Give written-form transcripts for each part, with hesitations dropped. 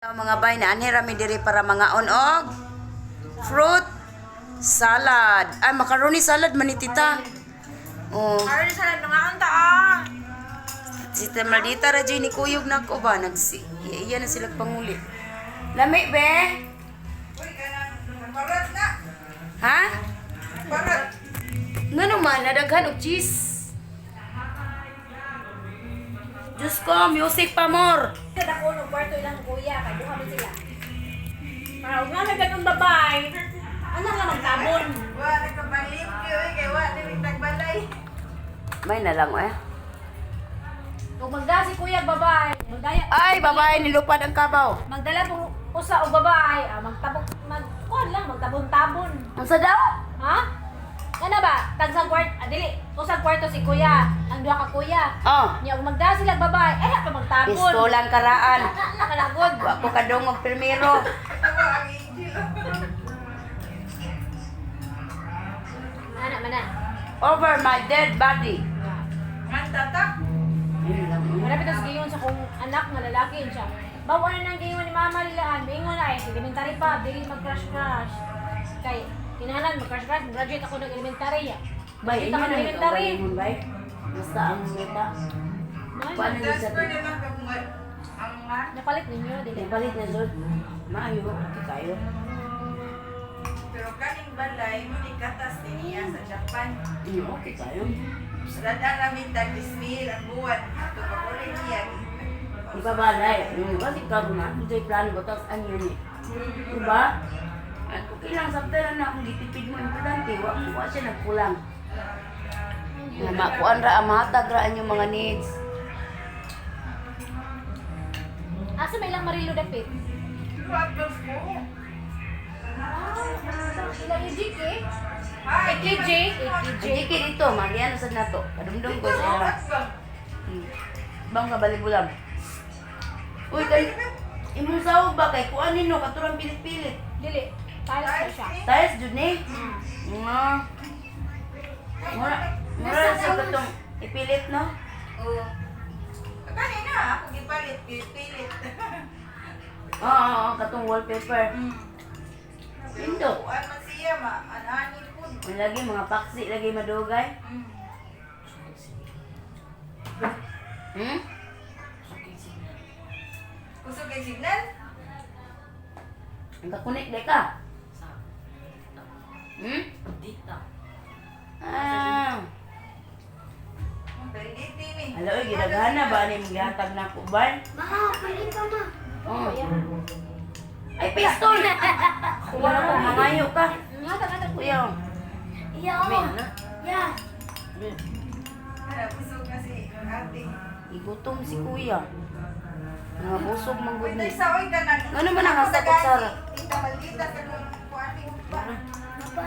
Mga bay, na anhi rami diri para mga og fruit salad. Ay, macaroni salad man ni tita. Oh, Karon sa mga anta ah. Si Tita Maldita ra jud ni kuyog nako ba nagsi. Iya na sila panguli. Lami be? Uy, kanang parat na. Ha? Parat. Ngano man nadaghan og cheese. Diyos ko, music pa more. Sa dako no kwarto ilang kuya kay duha man sila. Para og nga ganun babay. Ano nga magtabon? Wa nagkapanglimpyo oy kay wa dili tagbalay. May na lang eh. Ug magda si kuya babay. Magdaya Ay, babae, nilupad ang kabaw. Magdala pong usa og babay, ah, magtabok mag kuan lang magtabon-tabon. Unsa daw? Ha? Ano ba? Tagsang kwarto, ah, dili, usang kwarto si kuya, ang duha ka kuya. Oh, Nya og magda sila babay, eh pa magtabon. pistolang karaan. Nakalagod. Wa ko kadungog primero. Ito ang angel. Ana mana. Over my dead body. Nganta ta. Ayun lang. Malapit na sa giingon sa kong anak nga lalaki yun siya. Bawa na nang giingon ni mama lilaan, miingon na eh, elementary pa, dili mag-crush-crush. Kay, kinahanglan mag-crush-crush, graduate ako ng elementary. Ah. Bay, Graduate inyo ako na ng ikaw elementary. galingon, bay. Basta ang mita. Mahal Paano na. yun sa Transfer na lang kag ang nga. Napalit ninyo, dili. Ibalik na Zod. Maayo, okay kayo. Pero kaning balay mo ni katas ni niya sa Japan. Okay kayo. Dada namin tag dismil ang buwan ato pag-uli niya. Ibabalay. Kasi ikaw na, ito yung plano ko, tapos ano yun eh. Diba? At okay lang, sabta na akong gitipid mo, importante, wa mo wa siya nagkulang. Nga makuan ra, ang mahatag ra ang inyong mga needs. Asa may ilang marilo dapit? Luwag ko. Ah, ilang EJK? Hi. AKJ? AKJ. Hindi kay dito, magiano sad nato. Kadumdum ko sa ila. Bang sa balibulam. Uy, kay imong sahog ba kay kuan nino katurang pilit-pilit. Dili, tiles na siya. Tiles jud ni. Nga. Mura, mura sa katong ipilit no. Oo. Kanina ako gipalit, pilit. Oo, oo, oo, katong wallpaper. Indo. Kuan man siya ma, anani pud. Ang lagi mga paksi lagi madugay. Kusog kay signal? Ang kakunik di ka. Dita. Ah. Pwede mi. Hala oy, gidaghan na ba ni mong gihatag na ko ba? Ma, pwede ka ma. Oh. Ay, pistol! Wala ko, mangayo ka. Nga, tanga Kuya. Iya, May oh. ano? Ya. Hala, busog na si ate. Igutom si kuya. Nga busog man gud Uy, ni. tay sa oy ka nang. Ano man ang hasta ko, Sara? Tita maldita sa kung kuan ni pa. Papa.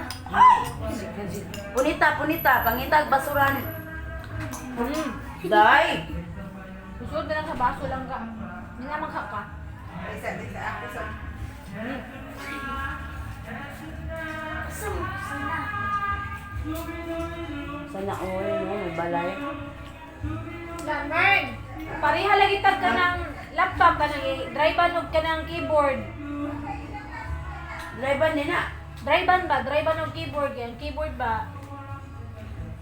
Punita, punita, pangitag basuran. Day. Susunod na lang sa baso lang ka. Hindi naman ka ka. Isa, isa ako sa Sana. Sana all no, may balay. Lamern! Pareha lagi tag ka ng laptop ka ng drive og ka ng keyboard. Driver ni na. Drive ba? Drive og keyboard yan. Keyboard ba?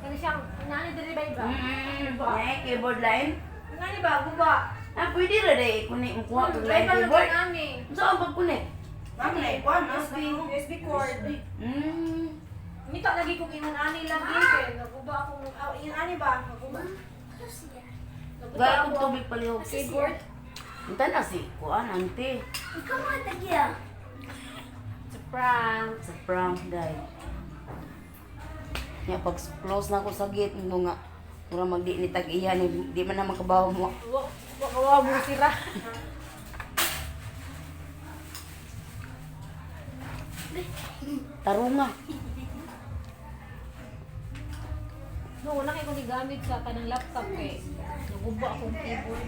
Kani siyang nani diri ba iba? Nay, keyboard line. Nani ba guba? Ah, pwede ra day kunik mo kuha kag line Drive og keyboard. nani. Unsa ang pagkunik? Ma'am na kuan no. USB USB cord. Mita lagi kong ingon ani lagi kay naguba akong ah, ingon ani ba? Naguba. Naguba Gaya ako kong tubig palihog. keyboard. Unta na si kuan ante Ikaw ma, tagya. It's a prank. sa prank day. Nya pag close na ako sa gate mo nga mura magdi ni tag iya ni di man na makabaw mo. Wa wa kawa mo sira. Tarunga. No, wala kay kong gigamit sa kanang laptop kay naguba akong keyboard.